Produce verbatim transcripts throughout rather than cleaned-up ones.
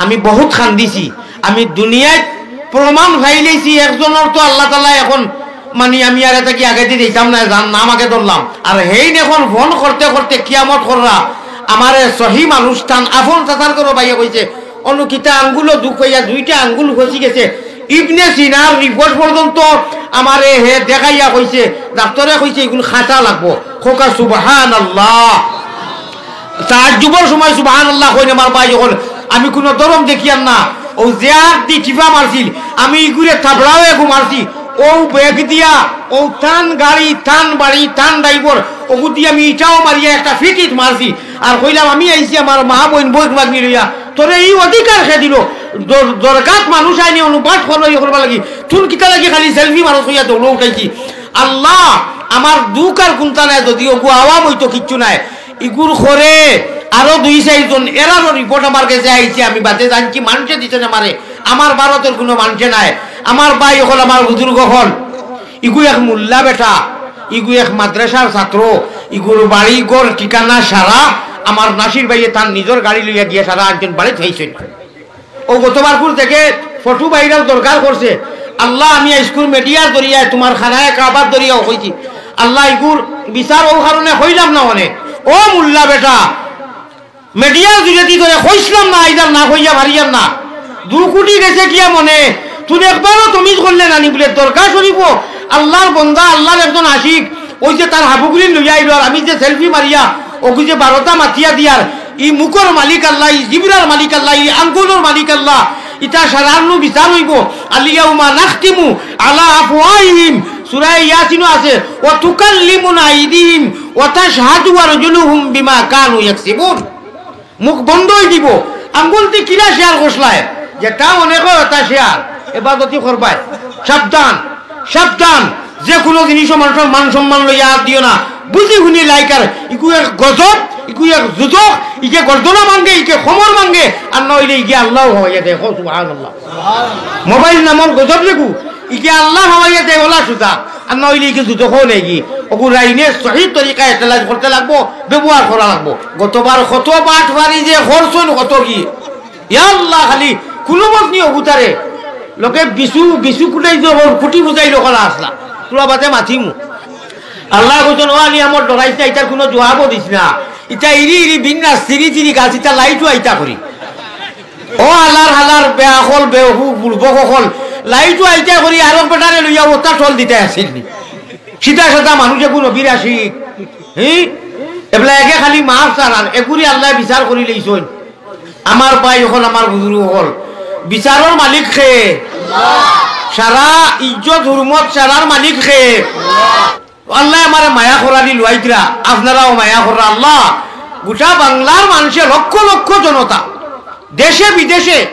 আমি বহুত কান্দিছি। আমি দুনিয়াত প্রমাণ পাইলাইছি, একজনর তো আল্লাহ তাআলা এখন, মানে, আমি আর এটা কি আগে দিয়ে দিতাম না, যার নাম আগে ধরলাম। আর হেইন এখন ফোন করতে করতে কিয়ামত কররা, আমারে সহি মানুষ তান আপন চাচার ঘরর ভাইয়ে কইছে, "অনু কিতা আঙ্গুলো দুখ অইয়া দুইটা আঙ্গুল ফসি গেছে।" ইবনে সিনার রিপোর্ট পর্যন্ত আমারে হে দেখাইয়া কইছে, ডাক্তরে কইছে, "ইগুন কাটা লাগবো।" কউক্কা সুবহানাল্লাহ। তাজ্জুবর সময় সুবহানাল্লাহ কইন আমার ভাই অকল, আমি কুনু ধরম দেখিয়ার না। অউ যে আত দি টিপা মারছিল, আমি ইগুরে থাবড়াও এগু মারছি। অউ বেগ দিয়া, অউ তান গাড়ি, তান বাড়ি, তান ড্রাইভার, অগু দি আমি ইটাও মারিয়া একটা ফিটিত মারছি। আর কইলাম, "আমি আইছি আমার মা, বইন, বইন, ভাগ্নি লইয়া, তোরে ই অধিকার কে দিল?" দর-, দরগাত মানুষ আইনি অনুবাদ করবা, ইয়ে করবা লাগি, তুন কিতা লাগি খালি সেলফি মারস কইয়া দৌড় উঠাইছি। আল্লাহ, আমার দুখ আর কুন্তা নাই, যদি অগু আওয়াম অইতো কিচ্ছু নাই। ইগুর ঘরে আরো দুই চাইরজন, এরারও রিপোর্ট আমার গেছে আইছে, আমি বাদে জানছি, মানষে দিছে না আমারে, আমার ভারতর কুনু মানষে নাই। আমার ভাই অকল, আমার বুজুর্গ অকল, ইগু এক মোল্লা বেটা, ইগু এক মাদ্রাসার ছাত্র, ইগুর বাড়ি ঘর ঠিকানা সারা, আমার নাসির ভাইয়ে তার নিজর গাড়ি লইয়া গিয়া সারা আনছইন, বাড়িত পাইছইন। অউ গতবারকুর থেকে ফটো ভাইরাল দরকার করছে। আল্লাহ, আমি আইজকুর মিডিয়ার জরিয়ায় তুমার খানায়ে কাবার জরিয়াও কইছি। আল্লাহ, ইগুর বিচার অউ কারণে কইলাম না অনে। ও মোল্লা বেটা, মিডিয়ার জরিয়াদি তোরে কইছলাম না, আইজ আর না কইয়া পারিয়ার না। দুই কোটি গেছে গিয়া মনে, তুই একবারও তমিজ করলে না নি বুলে দরগা শরীফো আল্লাহর বন্দা, আল্লাহর একজন আশিক, অউ যে তার হাবুগুলিন লইয়া আইলো, আর আমি যে সেলফি মারিয়া, অগু যে বারোটা মাতিয়া দিয়ার, ই মুখর মালিক আল্লাহ, ই জিবরার মালিক আল্লাহ, ই আঙ্গুলর মালিক আল্লাহ, ইতা সারার নু বিচার অইবো। আল ইয়াউমা নাখতিমু আলা আফওয়াহিহিম, সূরা ইয়াসিনো আছে, ওয়া তুকাল্লিমুনা আইদিহিম ওয়া তাশহাদু আরজুলুহুম বিমা কানু ইয়াকসিবুন। মুখ বন্ধ অই দিবো। আঙ্গুলদি কিলা শেয়ার করছলায়, যেটা মনে কয় ওটা শেয়ার, এবাদতি করবায়। সাবধান, সাবধান, যে কুনু জিনিসও মানষর মান সম্মান লইয়া আত দিও না। বুঝি হুনি লাইক আর ইগু এক গজব, ইগু এক দুজখ, ইগে গর্দনা ভাঙ্গে, ইগে কোমর ভাঙ্গে, আর না অইলে ইগে আল্লাহ হওয়াইয়া দেয়। কও সুবহানাল্লাহ। মোবাইল নামর গজব লেগু, ইগে আল্লাহ হওয়াইয়া দেয় ওলা সুজা, আর না অইলে ইগে দুজখো নেগি। অগু রাইনে সহি তরিকায় এটালাইজ করতে লাগবো, ব্যবহার করা লাগবো। গতবার কত বাটপারি যে করছইন, কত কি। ইয়া আল্লাহ, খালি কুনু মত নি অগুতারে। লোকে বিশু, বিশু কুটাই যে ওর খুঁটি বুঝাইলো কলা আসলা। তুলা বাতে মাতিমু। আল্লাহ কইছইন, "ও আলী আমর ডরাইস না, ইতার কুনু জুয়াবও দিস না। ইতা ইরি ইরি বিন্যাস, তিরি তিরি গাছ, ইতা লাইটও আইতা করি।" ও হালার হালার বেআকল, বেওকুফ, বুড়বক অকল, লাইটও আইতা করি, আরক বেটারে লইয়া ওটা টল দিতা আছিল নি। সিধা সাদা মানুষ এগু নবীর আশিক। হি? এবলা এগে খালি মাফ চারার, এগুরে আল্লায় বিচার করি লইছইন। আমার ভাই অকল, আমার বুজুর্গ অকল, বিচারর মালিক কে? সারা ইজ্জত হুরমত সারার মালিক কে? আল্লায় আমারে মায়া করারি লুয়াইতরা, আপনারাও মায়া কররা। আল্লাহ, গোটা বাংলার মানষে লক্ষ লক্ষ জনতা, দেশে বিদেশে,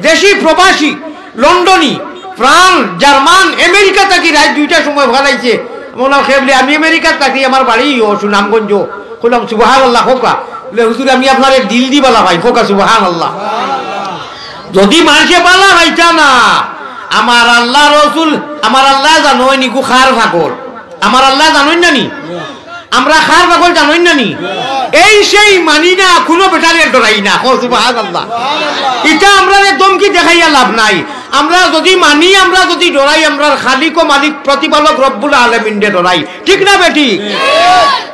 দেশি প্রবাসী, লন্ডনী, ফ্রান্স, জার্মান, আমেরিকা থাকি রাইত দুইটার সময় ফালাইছে। মৌলানা খেবলে, "আমি আমেরিকাত থাকি, আমার বাড়ি ইয়ো সুনামগঞ্জ।" কইলাম, "সুবহানাল্লাহ, কউক্কা।" বুলে, "হুজুর, আমি আপনারে দিল দি বালা পাই।" কউক্কা সুবহানাল্লাহ। যদি মানষে বালা পাইতা না, আমার আল্লাহ রসুল, আমার আল্লায় জানইন ইগু কার পাগল। আমার আল্লায় জানইন না নি? আমরা কার পাগল জানইন না নি? এই সেই মানি না, কুনু বেটারে ডরাই না। কও সুবহানাল্লাহ। ইতা আমরারে ধমকি দেখাইয়া লাভ নাই। আমরা যদি মানি, আমরা যদি ডরাই, আমরার খালিক ও মালিক প্রতিপালক রব্বুল আলামিনরে ডরাই। ঠিক না বেঠিক?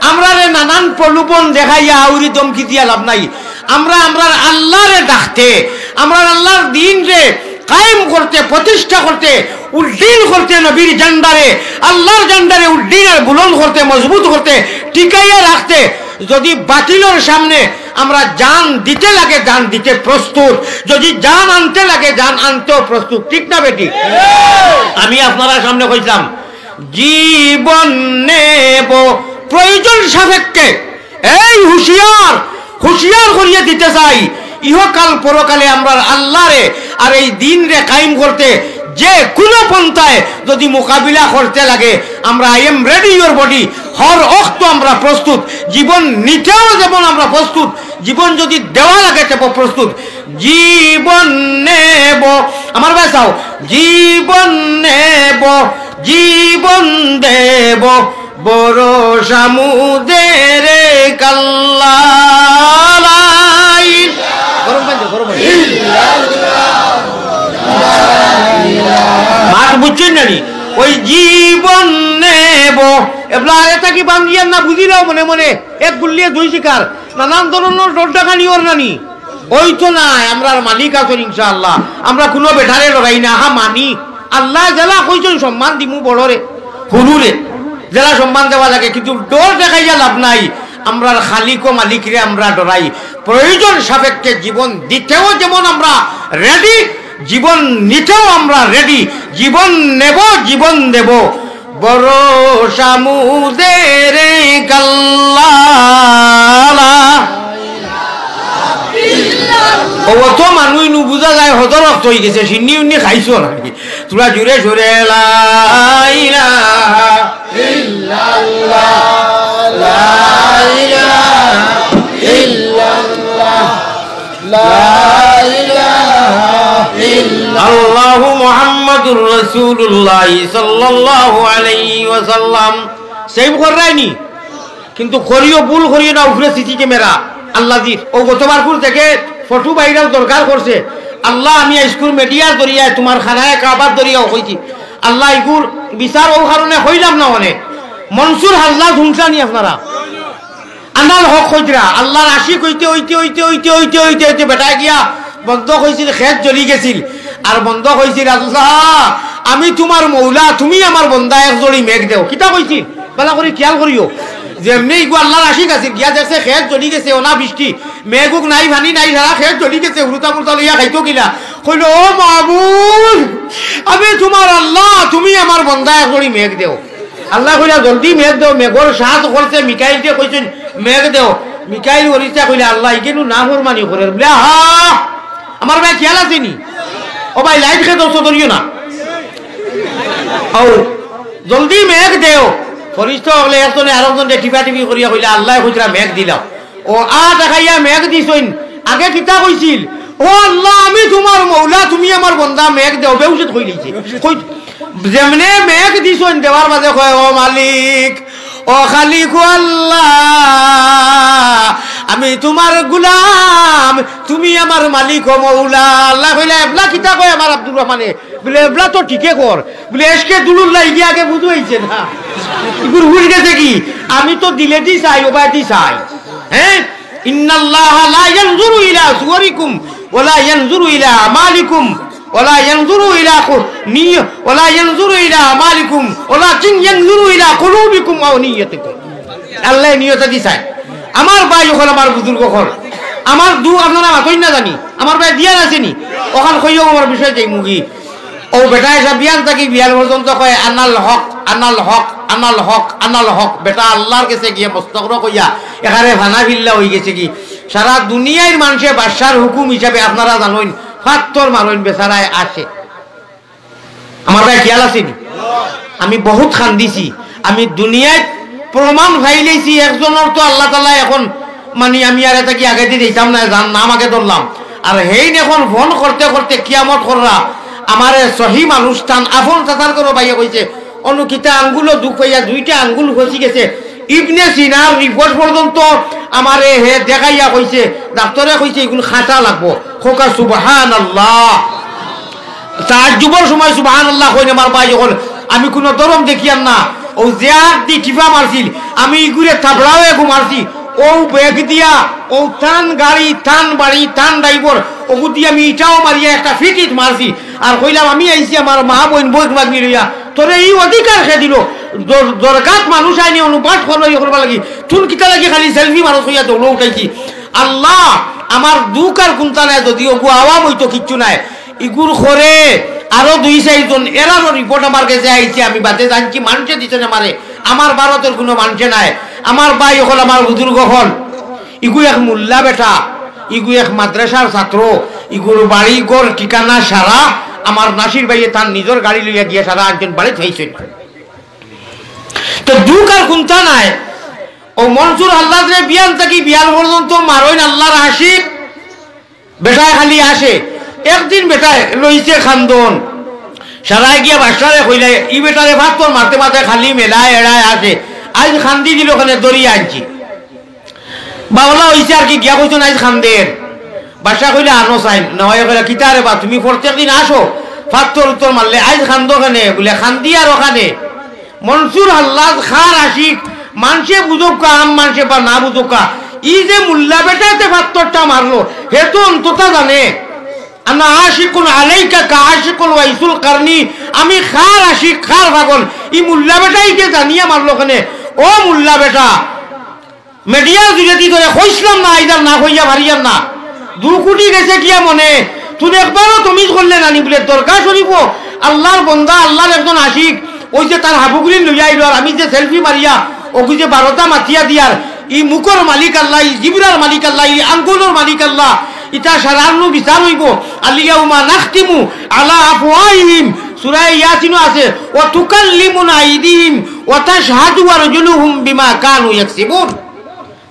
আমরারে নানান প্রলোভন দেখাইয়া আউরি ধমকি দিয়া লাভ নাই। আমরা আমরার আল্লাহরে ডাকতে, আমরার আল্লাহর দ্বীনরে কায়েম করতে, প্রতিষ্ঠা করতে, উড্ডীন করতে, নবীর ঝান্ডারে, আল্লাহর ঝান্ডারে উড্ডীন আর বুলন্দ করতে, মজবুত করতে, টিকাইয়া রাখতে, যদি বাতিলর সামনে আমরা জান দিতে লাগে, জান দিতে প্রস্তুত, যদি জান আনতে লাগে, জান আনতেও প্রস্তুত। ঠিক না বেঠিক? আমি আপনারার সামনে কইছিলাম, জীবন নেব প্রয়োজন সাপেক্ষে। এই হুঁশিয়ার, হুঁশিয়ার করিয়া দিতে চাই, ইহকাল পরকালে আমরার আল্লাহরে আর এই দ্বীনরে কায়েম করতে যে কুনু পন্থায় যদি মোকাবিলা করতে লাগে, আমরা I am ready your body, হর অক্ত আমরা প্রস্তুত। জীবন নিতেও যেমন আমরা প্রস্তুত, জীবন যদি দেওয়া লাগে তেব প্রস্তুত। জীবন নেব, আমার ভাই চাও, জীবন নেব, জীবন দেব, ভরসা মোদের আল্লাহ। গরম পানি দে, গরম পানি। ওই জীবন নেব। এবলা আরে থাকি বান্ধিয়ার না বুঝিলাও মনে মনে, এক গুল্লিয়ে দুই শিকার, নানান ধরনর ডর ডাকানি ওর নানি। ওই তো নায়, আমরার মালিক আছইন ইনশাআল্লাহ। আমরা কুনু বেটারে ডরাই না, হা মানি। আল্লায় যেলা কইছইন সম্মান দিমু বড়রে, হুরুরে, যেলা সম্মান দেওয়া লাগে, কিন্তু ডর দেখাইয়া লাভ নাই। আমরার খালিক ও মালিকরে আমরা ডরাই। প্রয়োজন সাপেক্ষে জীবন দিতেও যেমন আমরা রেডি, জীবন নিতেও আমরা রেডি। জীবন নেব, জীবন দেব, ভরসা মুদের কাল্লা। ও অত মানুষ নু বুঝা যায় হজর অস্ত অই গেছে, সিন্নি উন্নি খাইছো নাকি? তোরা জুরে সুরে লা ইলাহা ইল্লাল্লাহ, লা ইলাহা ইল্লাল্লাহ, লা ইলাহা ইল্লাল্লাহ। আল্লাহু মুহাম্মাদুর রাসূলুল্লাহ সাল্লাল্লাহু আলাইহি ওয়াসাল্লাম। সেভ কররায়নি, কিন্তু করিও, ভুল করিও না, উপরে সিসি ক্যামেরা। আল্লাহ দি, ও গতবারকুর থেকে ফটো ভাইরাল দরকার করছে। আল্লাহ, আমি স্কুল মিডিয়ার জরিয়ায় তোমার খানায় কাবার জরিয়াও কইছি। আল্লাহ, ইগুর বিচার ও কারণে কইলাম না অনে। মনসুর হাল্লা শুনছানি আপনারা? আনাল হক কইতরা, আল্লাহর আশিক অইতে, অইতে, অইতে, অইতে, অইতে, অইতে, অইতে, বেটায় গিয়া বন্ধ কইছিল, খেত জ্বলি গেছিল। আর বন্ধ কইছিল, "আল্লাহ, আমি তোমার মৌলা, তুমি আমার বন্দা, এক জড়ি মেঘ দেও।" কিতা কইছিল? ভালা করি খেয়াল করিও। যেমনে ইগু আল্লাহর আশিক আছিল, গিয়া দেখছে খেত জ্বলি গেছে, অনাবৃষ্টি, মেঘ উক নাই, পানি নাই, সারা খেত জ্বলি গেছে, হুরুতা মুরুতা লইয়া খাইতো কিলা? কইল, "ও মাবুদ, আমি তোমার আল্লাহ, তুমি আমার বন্দা, এক জড়ি মেঘ দেও।" আল্লায় কইলা, "জলদি মেঘ দেও।" মেঘর সাজ করছে মিকাইলরে, কইছইন, "মেঘ দেও।" মিকাইল ফিরিস্তায় কইলা, "আল্লাহ, ইগু নু নাফরমানি করের।" বুলে, "হা, আমার ভাই খেয়াল আছেনি?" ও ভাই, লাইট খেয়ে দোস্ত ধরিও না। ও, "জলদি মেঘ দেও।" ফিরিস্তা অকলে একজনে আরকজনরে টিপাটিপি করিয়া কইলা, "আল্লায় কইতরা মেঘ দিলাও।" ও আ দেখাইয়া মেঘ দিছইন। আগে কিতা কইছিল? "ও আল্লাহ, আমি তোমার মৌলা, তুমি আমার বন্দা, মেঘ দেও।" বেহুশত কইলিছে। কই, যেমনে মেঘ দিছইন, দেওয়ার বাদে কয়, "ও মালিক, ও খালিক, ও আল্লাহ, আমি তোমার গুলাম, তুমি আমার মালিক ও মৌলা।" আল্লায় কইলা, "এবলা কিতা কয় আমার আব্দুর রহমানে?" বুলে, "এবলা তো ঠিকে কর।" বুলে, "এশকে দুলুল্লাহ, ইগিয়ে আগে বুঝাইছে না। ইগুর হুশ গেছে কি? আমি তো দিলেদি চাই, ওবায়দি চাই।" হ্যাঁ? "ইন্নাল্লাহা লা ইয়ানজুরু ইলা সুওয়ারিকুম ওয়া লা ইয়ানজুরু ইলা আমালিকুম ওয়া লা ইয়ানজুরু ইলা কু-, নি-, ওয়া লা ইয়ানজুরু ইলা আমালিকুম ওয়ালাকিন ইয়ানজুরু ইলা কুলুবিকুম ওয়া নিয়াতিকুম।" আল্লায় নিয়তদি চায়। আমার ভাই অকল, আমার বুজুর্গ অকল, আমার দু আপনারা মাতইন না জানি, আমার ভাই দিয়ার আছেনি, অখান কইও আমার বিষয় যাইমুগি। ও বেটায় সাব বিয়ান থাকি বিয়ান পর্যন্ত কয়, "আনাল হক, আনাল হক, আনাল হক, আনাল হক।" বেটা আল্লাহর গেছে গিয়া মস্তকর কইয়া এখানে ফানা ফিল্লা অই গেছে কি। সারা দুনিয়ার মানষে বাদশার হুকুম হিসাবে আপনারা জানইন, ফাত্তর মারইন, বেচারায় আসে। আমার ভাই খেয়াল আছেনি? আমি বহুত কান্দিছি। আমি দুনিয়াত প্রমাণ পাইলাইছি, একজনর তো আল্লাহ তাআলা এখন, মানে, আমি আর এটা কি আগেদি দিতাম না, যার নাম আগে ধরলাম। আর হেইন এখন ফোন করতে করতে কিয়ামত কররা, আমারে সহি মানুষ তান আপন চাচার ঘরর ভাইয়ে কইছে, "অনু কিতা আঙ্গুলো দুখ পাইয়া দুইটা আঙ্গুল ফসি গেছে।" ইবনে সিনার রিপোর্ট পর্যন্ত আমারে হে দেখাইয়া কইছে, ডাক্তরে কইছে, "ইগুন কাটা লাগবো।" কউক্কা সুবহানাল্লাহ। তাজ্জুবর সময় সুবহানাল্লাহ কইন আমার ভাই অকল, আমি কুনু ধরম দেখিয়ার না। অউ যে আত দি টিপা মারছিল, আমি ইগুরে থাবড়াও এগু মারছি। অউ বেগ দিয়া, অউ তান গাড়ি, তান বাড়ি, তান ড্রাইভার, অগু দি আমি ইটাও মারিয়া একটা ফিটিত মারছি। আর কইলাম, "আমি আইছি আমার মা বইন বউত ভাগনি লইয়া, তোরে ই অধিকার কে দিল?" দর-, দরগাত মানুষ আইনি অনুবাদ করলো, ইয়ে করবার লাগি। তুন কিতা লাগি খালি সেলফি মারো কইয়া দৌড় উঠাইছি। আল্লাহ, আমার দুখ আর কুন্তা নাই, যদি অগু আওয়াম অইতো কিচ্ছু নাই। ইগুর ঘরে আরো দুই চাইরজন, এরারও রিপোর্ট আমার গেছে আইছে, আমি বাদে জানছি, মানষে দিছে না মারে, আমার ভারতর কুনু মানষে নাই। আমার ভাই অকল, আমার বুজুর্গ অকল, ইগু এক মোল্লা বেটা, ইগু এক মাদ্রাসার ছাত্র, ইগুর বাড়ি ঘর ঠিকানা সারা, আমার নাসির ভাইয়ে তান নিজর গাড়ি লইয়া গিয়া সারা আনছইন, বাড়িত পাইছইন। তো দুখ আর কুন্তা নাই। অউ মনসুর হাল্লাদরে বিয়ান থাকি বিয়ান পর্যন্ত মারইন আল্লাহর আশিক, বেটায় খালি আসে। একদিন বেটায় লইছে কান্দন। সারায় গিয়া বাদশারে কইলা, "ই বেটারে ফাত্তর মারতে মারতে খালি মেলায় এড়ায় আসে। আইজ কান্দি দিল কেনে, ধরিয়া আনছি।" বাউলা অইছে আর কি, গিয়া কইছইন, "আইজ কান্দের।" বাদশা কইলা, "আনো চাইন।" নওয়াইয়ে কইলা, "কিতা রে বা, তুমি প্রত্যেক দিন আসো, ফাত্তর উত্তর মারলে আইজ খান্দো কেনে, বুলে খান্দি আর অখানে। মনসুর হাল্লাজ খার আশিক, মানষে বুঝউক্কা, আম মানষে বা না বুঝউক্কা, ই যে মুল্লা বেটায় তে ফাত্তরটা মারলো, হে তো অন্ততা জানে। আনা আশিকুন আলাইকা কা আশিকুল ওয়াইসুল কারনি, আমি খার আশিক, খার পাগল। ই মুল্লা বেটায় ইগে জানিয়া মারলো কেনে? ও মুল্লা বেটা, মিডিয়ার জুড়েদি তোরে কইছলাম না, আইজ আর না কইয়া পারিয়ার না। দুখ উঠি গেছে গিয়া মনে, তুই একবারও তমিজ করলে না নি বুলে দরগা শরীফো আল্লার বন্দা, আল্লার একজন আশিক, অউ যে তার হাবুগুলি লইয়া আইলো, আর আমি যে সেলফি মারিয়া, অগু যে বারোটা মাতিয়া দিয়ার, ই মুখর মালিক আল্লা, ই জিবরার মালিক আল্লা, ই আঙ্গুলর মালিক আল্লা, ইতা সারার নু বিচার অইবো। আল ইয়াউমা নাখতিমু আলা আফওয়াহিহিম, সূরা ইয়াসিনো আছে, ওয়া তুকাল্লিমুনা আইদিহিম ওয়া তাশহাদু আরজুলুহুম বিমা কানু ইয়াকসিবুন।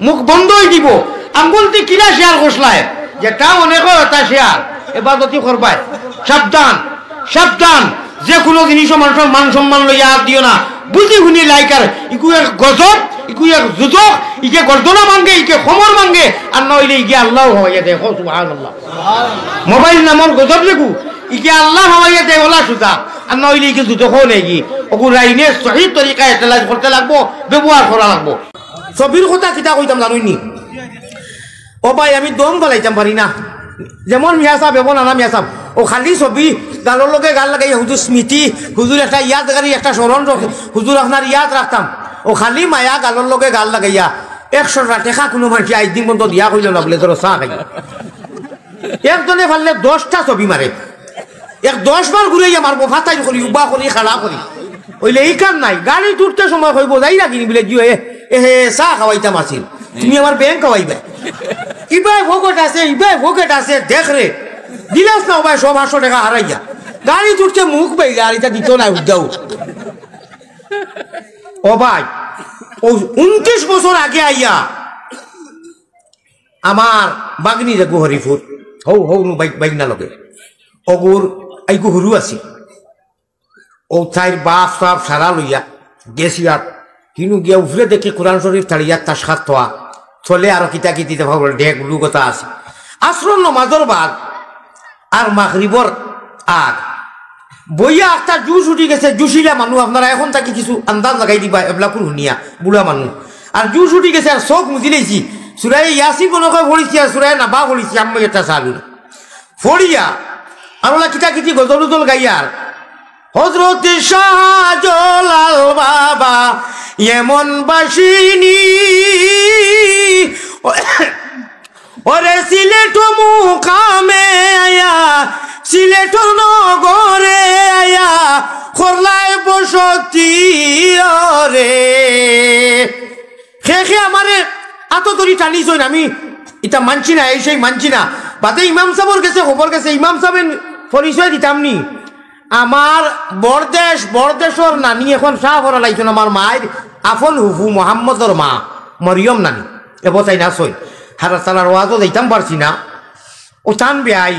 মুখ বন্ধ অই দিবো। আঙ্গুলদি কিলা শেয়ার করছলায়, যেটা মনে কয় ওটা শেয়ার, এবাদতি করবায়। সাবধান, সাবধান, যে কুনু জিনিসো মানষর মান সম্মান লইয়া আত দিও না। বুঝি হুনি লাইকার, ইগু এক গজব, ইগু এক দুজখ, ইগে গর্দনা ভাঙ্গে, ইগে কোমর ভাঙ্গে, আর না অইলে ইগে আল্লাও হামাইয়া দেয়। কও সুবহানাল্লাহ। মোবাইল নামর গজব লেগু, ইগে আল্লা হামাইয়া দেয় অলা সুজা, আর না অইলে ইগে দুজখো নেগি। অগু রাইনে সহি তরিকায় এনালাইজ করতে লাগবো, ব্যবহার করা লাগবো। ছবির কথা কিতা কইতাম জানইন নি? ও ভাই, আমি দম ফালাইতাম পারি না। যেমন মিয়া সাব, এমন আনা মিয়া সাব। অউ খালি ছবি, গালর লগে গাল লাগাইয়া, হুজুর স্মৃতি, হুজুর একটা ইয়াদগারি, একটা স্মরণ রক্ষা, হুজুর আপনার ইয়াদ রাখতাম। অউ খালি মায়া গালর লগে গাল লাগাইয়া, একশোটা টেকা কুনু মানষে আইজ দিন পর্যন্ত দিয়া কইলো না বুলে, ধরো চা খাই। একজনে পারলে দশটা ছবি মারে। এক দশ বার ঘুরাইয়া মারবো, ফাতাইল করি, উবা করি, খাড়া করি। অইলে ইখান নাই, গাড়িত উঠতে সময় কইবো, "যাইরা কিনি?" বুলে, "জি, এ, এ, হে, চা খাওয়াইতাম আছিল, তুমি আমার ব্যাংক খাওয়াইবায়।" ইবায় পকেট আছে, ইবায় পকেট আছে, দেখ রে। দিলাস না ও ভাই, সব আটশো টেকা হারাইয়া। গাড়িত উঠতে মুখ বাইলা, আর ইতা দিত না উদ্দাও। ও ভাই, অউ ঊনত্রিশ বছর আগে আইয়া আমার বাগনি যেগু হরিপুর, হউ, হউ নু বাইক, বাইক না লগে। অগুর আইগু হুরু আছি। অউ তাইর বাফ সাফ সারা লইয়া গেছি আর কিনু গিয়া উপরে দেখি কোরআন শরীফ থাড়িয়া তাস খাত থোয়া। থলে আরো কিতা কিতি দেখা বলে, ডেক লুগতা আছে। আসরর নমাজর বাদ আর মাগরিবর আগ। বইয়া একটা জুশ উঠি গেছে, জুশিলা মানুষ, আপনারা এখন থাকি কিছু আন্দাজ লাগাই দিবা, এবলা কুন হুনিয়া, বুড়া মানুষ। আর জুশ উঠি গেছে, আর চোখ মুজি লইছি। সুরায়ে ইয়াসিন মনে কয় পড়িছি, আর সুরায়ে নাবা পড়িছি, আমি একটা চালু। পড়িয়া, আর ওলা কিতা কিতি গজল উজল গাইয়ার। হজরত শাহজালাল বাবা এমন বাসিনী, ওরে সিলেট মুকামে আয়া, সিলেট নগরে আয়া, করলায় বসতি ওরে। খে খে আমারে আতো ধরি টানিছইন, আমি ইতা মানছি না, এই সেই মানছি না। বাদে ইমাম সাবর গেছে খবর গেছে, ইমাম সাবে পরিচয় দিতাম নি। আমার বরদেশ, বরদেশর নানি এখন শাহ পড়া লাইছইন, আমার মায়ের আপন হুফু মোহাম্মদর মা, মরিয়ম নানি। এবো চাই না সই। হারা সালার ওয়াজও যাইতাম পারছি না। ও তান বেয়াই,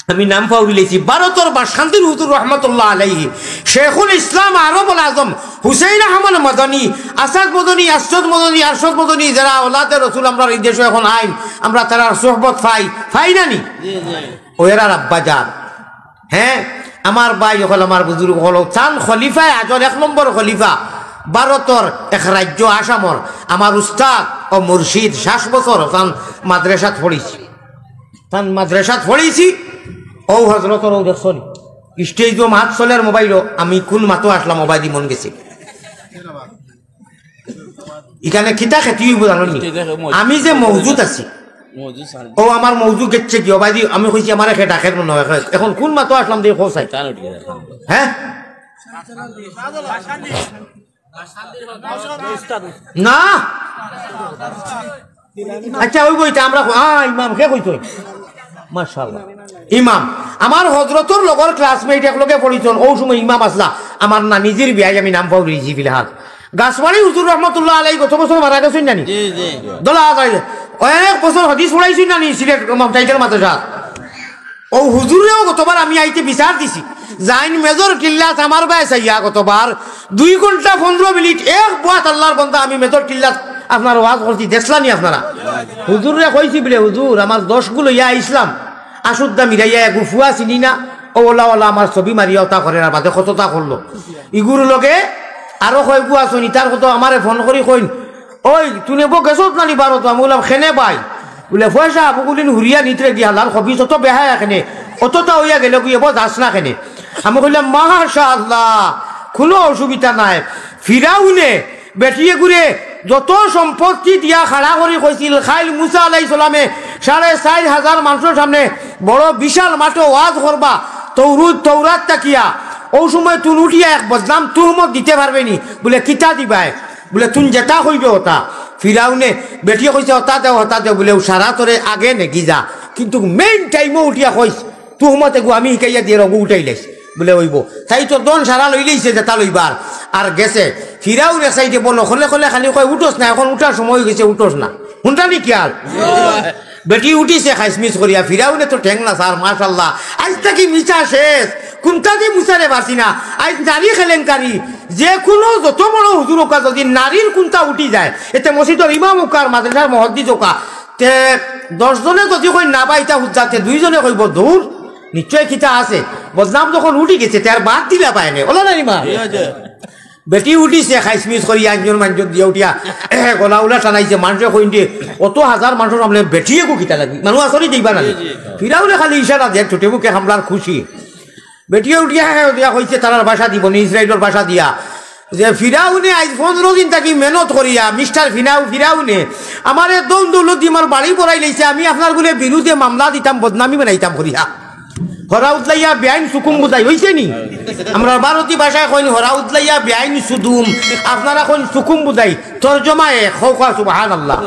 আমি নাম পাউরি লাইছি। ভারতর বাসকান্দির হুজুর রহমতুল্লাহ আলাইহি, শেখুল ইসলাম আরবুল আজম, হুসেইন আহমদ মদনী, আসাদ মদনী, আরশদ মদনী, আরশদ মদনী, যারা ওলাদে রসুল আমরার এই দেশো এখন আইন, আমরা তারার সোহবত পাই, পাই না নি? ও এরার আব্বা যান। হ্যাঁ, আমার ভাই অকল, আমার বুজুর্গ অকল, তান খলিফায় আজর এক নম্বর খলিফা, ভারতর এক রাজ্য আসামর, আমার উস্তাদ ও মুর্শিদ, ষাট বছর তান মাদ্রাসাত পড়িছি। তান মাদ্রাসাত পড়িছি, অউ হজরতর অউ দেখছো নি? স্টেজো মাত চলের মোবাইলো, আমি কুন মাতো আসলাম, ওবায়দি মন গেছে। ইখানে কিতা খেতি অইবো জানো নি? আমি যে মওজুদ আছি, অউ আমার মওজু গেছে কি, ওবায়দি আমি কইছি, আমারে খে ডাকের মনে অয়, এখন কুন মাতো আসলাম দে, কও চাই। হ্যাঁ? না। আচ্ছা, অইবো ইতা আমরা, আ, ইমাম খে কইতো? মাশাআল্লাহ। ইমাম, আমার হজরতর লগর classmate, একলগে পড়িছইন, অউ সময় ইমাম আছলা, আমার নানিজির বেয়াই, আমি নাম পাউরি গেছি ফিলহাল। গাছবাড়ি হুজুর রহমতুল্লাহ আলাই গত বছর মারা গেছইন নানি? জি, জি। দলা আজাই। অনেক বছর হাদিস পড়াইছইন নানি সিলেট টাইটেল মাদ্রাসা? অউ হুজুররেও গতবার আমি আইতে বিচার দিছি। যাইন মেজর টিল্লাত আমার বায় চাইয়া গতবার দুই ঘন্টা পনেরো মিনিট এক বয়াত আল্লার বন্দা আমি মেজর টিল্লাত আপনার ওয়াজ করছি, দেখছলা নি আপনারা? হুজুররে কইছি বুলে, "হুজুর, আমার দশগু লইয়া আইছলাম, আসুদ্দা মিরাইয়া এগু ফুয়া চিনি না, ও ওলা ওলা আমার ছবি মারিয়া ওটা করে আর বাদে কতটা করলো। ইগুর লগে আরো কয়গু আছইন, ইতার কত আমারে ফোন করি কইন, "ওই, তুই নেবো গেছত না নি বারো তো?" আমি বললাম, "কেনে ভাই?" বলে, "পয়সা আবু গুলিন হুরিয়া নিতরে গিয়া হালার খবিস অত বেহায়া কেনে, অতটা হইয়া গেলে গিয়ে বো যাস না কেনে?" আমি কইলাম, "মাশাআল্লাহ, কোনো অসুবিধা নাই।" ফিরাউনে বেটিয়ে গুরে যত সম্পত্তি দিয়া খাড়া করি কইছিল, খাইল মুসা আলাইহিস সালামে সাড়ে চাইর হাজার মানুষর সামনে বড় বিশাল মাঠে ওয়াজ করবা, তৌরুত, তৌরাত তাকিয়া, ও সময় তুন উঠিয়া এক বদনাম তুহমত দিতে পারবে নি? বলে, "কিতা দিবায়?" বলে, "তুন যেটা কইবে ওটা।" ফিরাউনে বেটিয়ে কইছে, "ওটা দেও, ওটা দেও।" বলে, "ও সারা তোরে আগে নেগি যা, কিন্তু মেইন টাইমও উঠিয়া কইস, তুহমত এগু আমি হিকাইয়া দিয়ে রগু উঠাই লাইস।" বলে, "অইবো।" তাই তো দন সারা লইলেইছে যেটা লইবার, আর গেছে। ফিরাউন এক সাইডে বলো, "খলে খলে খালি কয়, 'উঠোস না, এখন উঠার সময় হয়ে গেছে, উঠোস না।'" হুনটা নি খেয়াল? বেটি উঠিছে খাইসমিস করিয়া, ফিরাউনে তো ঠেং না স্যার, মাশাল্লাহ। আইজ থাকি মিছা শেষ, কুন্তা দি মুসারে পারছি না। আইজ নারী কেলেঙ্কারি, যে কোনো যত বড় হুজুর ওকা যদি নারীর কুন্তা উঠি যায়, এতে মসজিদর ইমাম ওকার, মাদ্রাসার মুহাদ্দিস ওকা, তে দশ জনে যদি কই না বা ইটা হুজ্জাতে, দুইজনে কইব, "দূর, নিশ্চয় কিতা আছে।" বদনাম যখন উঠি গেছে, তে আর বাদ দিলা পায় নে, ওলা নাই মা? বেটি উঠিছে, খাইসমিস করি আঞ্জন মাঞ্জন দিয়া উঠিয়া, গলা উলা টানাইছে, মানুষে কইন যে, "অত হাজার মানুষর সামনে বেটিয়ে গো কিতা লাগি?" মানুষ আসলে দিবা না। ফিরাউনে খালি ইশারা দেয়, ছোটে মুখে হামলার খুশি। বেটিয়ে উঠিয়া, হ্যাঁ, দিয়া কইছে, তারার ভাষা দিব নি, ইসরায়েলর ভাষা দিয়া। যে ফিরাউনে আইজ পনেরো দিন থাকি মেহনত করিয়া, মিস্টার ফিরাউ-, ফিরাউনে আমারে দৌন দৌলত দি আমার বাড়ি বড়াই লাইছে, আমি আপনার গুলে বিরুদ্ধে মামলা দিতাম, বদনামি বানাইতাম করিয়া। হরা উদলাইয়া বেআইন সুকুম বুঝাই, হইছে নি? আমরা ভারতী ভাষায় কইন, "হরা উদলাইয়া বেআইন সুদুম, আপনারা কইন সুকুম বুঝাই।" তর্জমা এক, কউক্কা সুবহানাল্লাহ।